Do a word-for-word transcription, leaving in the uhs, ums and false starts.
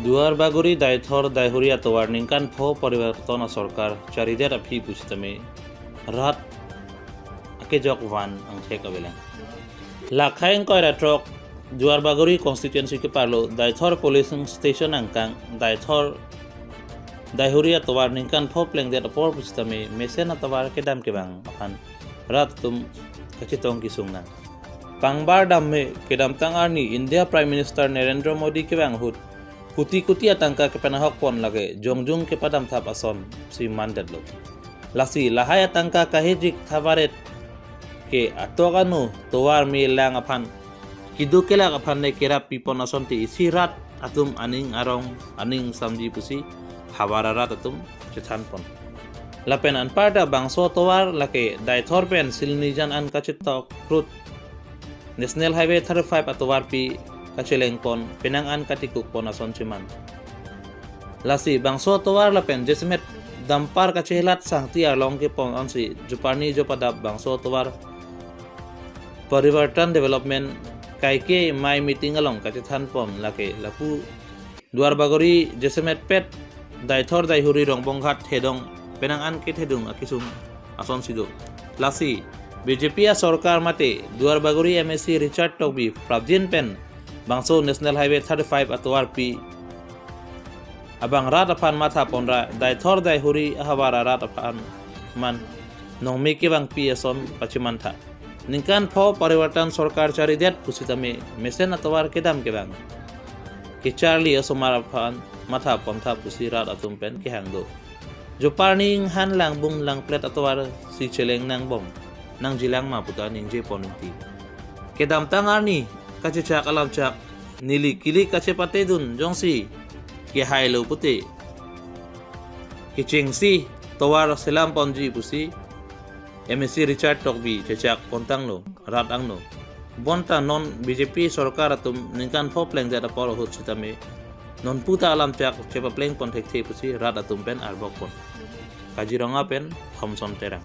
Duarbagori Daithor Daihuri atovar ningkan pho Parivartan asorkar charidet aphi pusitame rat akejok van angthek avelang. Lakhai ingkoi ra throk Duarbagori constituency keparlo Daithor polling station angkang Daithor Daihuri atovar ningkan pho plengdet apor pusitame mesen atovar kedam kevang aphan rat atum kachetong kesung nang. Pangbar dam me kedamtang arni India Prime Minister Narendra Modi kevang ahut kuti kuti atangka kepanahok pon lake jongjung kepadam thap ason si mandetlo. Lasi lahai atangka kahejik thavaret ke atok anu tovar me lang aphan keduk kelak aphan le kerap pipon asonte isi rat atum aning arong aning samji pusi havar arat atum chethan pon. Lapen anparta bangso tovar lake Daithor pen Silnijan an kachetok krut National Highway thirty-five atovarpi kacheleng pon penang an katikuk pon ason cheman. Lasi bangso tovar lapen jasemet dampar kachelat sangti arlong kepon ansi joparni jopadap bangso tovar Parivartan Development kaike mai meeting along kachethan pon lake lapu Duarbagori jasemet pet Daithor Daihuri Rongbonghat thedong penang an kethedung akesung ason si do. Lasi B J P asorkar mate Duarbagori M A C Richard Tokbi prapjin pen bangso National Highway thirty-five atovarpi abang rat aphan matha ponra Daithor Daihuri ahavar arat aphan man nongme kevangpi ason pacheman tha. Ningkan pho Parivartan sorkar charidet pusitame mesen atovar kedam kevang kecharli asomar aphan matha pon tha pusi rat atum pen kehang do. Joparni inghan langbung langplet atovar si cheleng nangbom nangjilang ma puta ningje pon ingti. Kedamtang arni kachechak alamchak neli kili kachepate dun jongsi kehailo pute kechengsi tovar selam ponji pusi M A C Richard Tokbi chechak pontanglo rat angno. Bonta non B J P sorkar atum ningkan pho plengdet apor ahut sitame non puta alamchak chepapleng pon thekthe pusi rat atum pen arbok pon. Kaziranga pen Thomson Terang.